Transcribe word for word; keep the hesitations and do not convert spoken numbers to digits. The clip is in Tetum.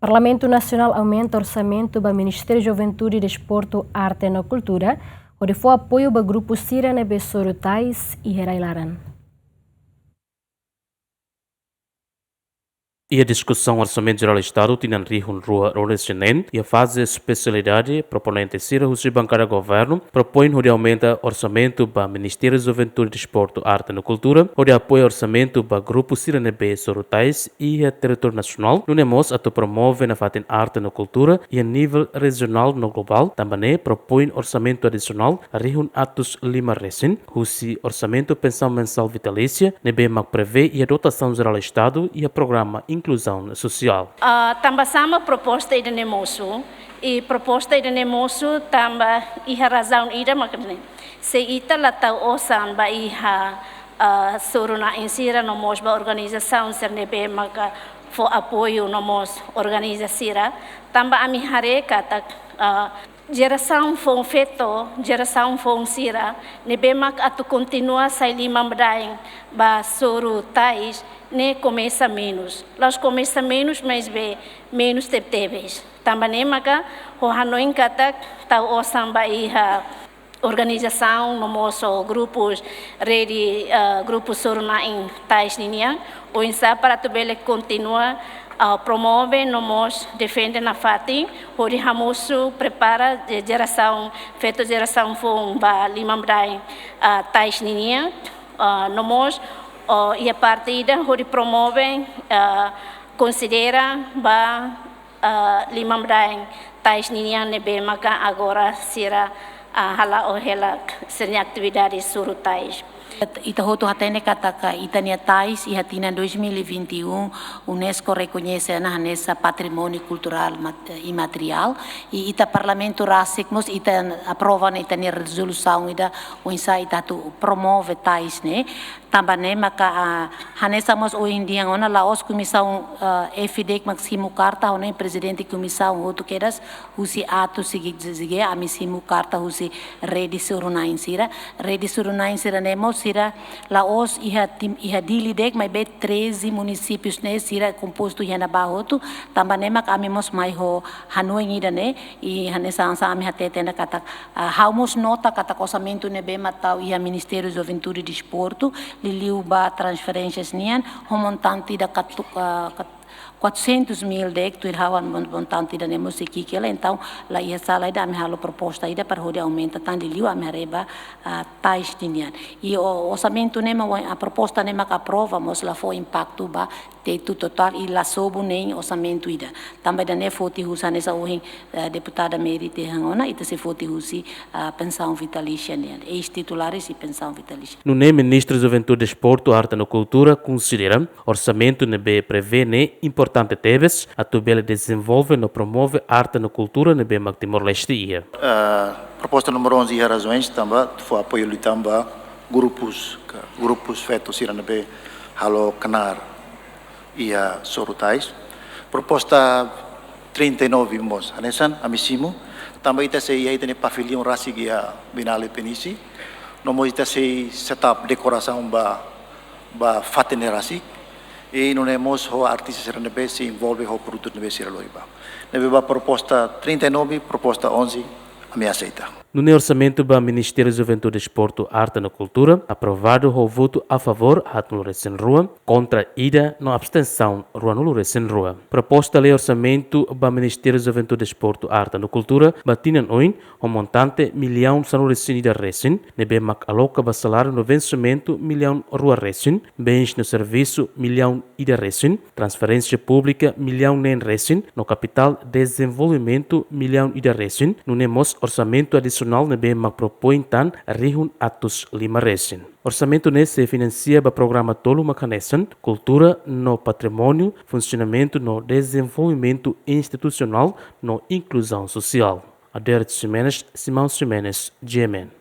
Parlamentu Nasionál aumenta orsamentu ba Ministériu Juventude, Desportu, Arte no Kultura, hodi fó apoiu ba grupu sira ne'ebé soru tais iha rai-laran. Iha diskusaun Orsamentu Jerál Estadu tinan rihun rua ruanulu-resin-neen, iha faze espesialidade, proponente sira husi bankada governu propoin hodi aumenta orsamentu ba Ministériu Juventude, Desportu, Arte no Kultura, hodi apoia orsamentu ba grupu sira ne'ebé soru tais iha territóriu nasionál, nune'e mós atu promove nafatin arte no kultura iha nivel rejionál no globál. Tanba ne'e propoin orsamentu adisionál rihun atus lima resin husi orsamentu pensaun mensál vitalísia ne'ebé mak prevee iha dotasaun jerál Estadu iha programa inkluzaun sosiál. Ah, tanba sá mak proposta ida-ne'e mosu, i proposta ida-ne'e mosu tanba iha razaun ida mak ne'e. Se ita la tau osan ba iha, ah, soru-na'in sira no mós ba organizasaun sira ne'ebé maka fó apoiu no mós organiza sira, tanba ami haree katak, ah, jerasaun foun feto, jerasaun foun sira ne'ebé mak atu kontinua sai liman-badaen ba soru tais ne'e komesa menus. La'ós komesa menus, maibé menus tebetebes. Tanba ne'e maka ha'u hanoin katak tau osan ba iha organizasaun no mós grupus rede, eh, grupu soru-na'in tais ninian, oinsá para atu bele kontinua, ah, promove no mós defende nafatin, hodi hamosu prepara je-, jerasaun, feto jerasaun foun ba liman-badaen, ah, tais ninian, ah, no mós, oh, iha parte ida hodi promove, ah, konsidera ba, ah, liman-badaen tais ninian ne'ebé maka agora sira, ah, hala'o hela sira-nia atividade soru tais. Ita hotu hatene katak ita-nia tais iha tinan dois mil e vinte e um UNESCO rekoñese ona hanesan patrimóniu kulturál mat-, imateriál. I ita Parlamentu rasik mós ita aprova ona ita-nia rezolusaun ida oinsá ita atu promove tais ne'e. Tanba ne'e maka, ah, hanesan mós ohin dehan ona la'ós komisaun, ah, F D mak simu karta, ha'u hanoin prezidente komisaun hotu kedas, husi A to'o G, G, ami simu karta husi rede soru-na'in sira. Rede soru-na'in sira ne'e mós sira la'ós iha tim, iha Dili de'it, maibé treze munisípius ne'e sira kompostu iha ne'ebá hotu. Tanba ne'e mak ami mós mai ho hanoin ida-ne'e, i hanesan hanesan ami hateten ona katak, ah, ha'u mós nota katak orsamentu ne'ebé mak tau iha Ministériu Juventude, Desportu, liuliu ba transferénsias nian, ho montante ida katu-, ah, kat-, quatrocentos mil de'it, tuir ha'u-nia mon-, montante ida-ne'e mós sei ki'ik hela, entaun la iha sala ida ami halo proposta ida para hodi aumenta tan liuliu ami haree ba, ah, tais ninian. I o-, orsamentu ne'e mak, a proposta ne'e mak aprova mós la fó impaktu ba tetu totál i la sobu nein orsamentu ida. Tanba ida-ne'e foti husi hanesan ohin, eh, deputada Mary dehan ona, ita sei foti husi, ah, pensaun vitalísia nian, eis-titulares i pensaun vitalísia. Nune'e Ministru Juventude, Desportu, Arte no Kultura konsidera orsamentu ne'ebé prevee ne'e importante tebes atu bele dezenvolve no promove arte no kultura ne'ebé mak Timor-Leste iha. Ah, proposta númeru onze iha razaun tanba fó apoiu liután ba grupus, ka, grupus feto sira ne'ebé halo knaar iha soru tais. Proposta trinta e nove mós hanesan ami simu, tanba ita sei iha ita-nia pavilhão rasik iha Bienal Penisi, no mós ita sei set up dekorasaun ba, ba fatin ne'e rasik, i nune'e mós ho artista sira ne'ebé sei envolve ho produtu ne'ebé sira lori ba. Ne'ebé ba proposta trinta e nove, proposta onze, ami aseita. Nune'e orsamentu ba Ministériu Juventude, Desportu, Arte no Kultura aprovadu ho votu a favór haatnulu-resin-rua, kontra ida no abstensaun ruanulu-resin-rua. Proposta lei orsamentu ba Ministériu Juventude, Desportu, Arte no Kultura ba tinan oin ho montante millaun sanulu-resin-ida resin, ne'ebé mak aloka ba saláriu no vensimentu millaun rua-resin, bens no servisu millaun ida resin, transferénsia públika millaun neen resin, no kapitál dezenvolvimentu millaun ida resin, nune'e mós orsamentu adisionál ne'ebé mak propoin tan rihun atus lima resin. Orsamentu ne'e sei finansia ba programa tolu mak hanesan kultura no patrimóniu, funsionamentu no dezenvolvimentu institusionál no inkluzaun sosiál. Adérito Ximenes, Simão Ximenes, G M N.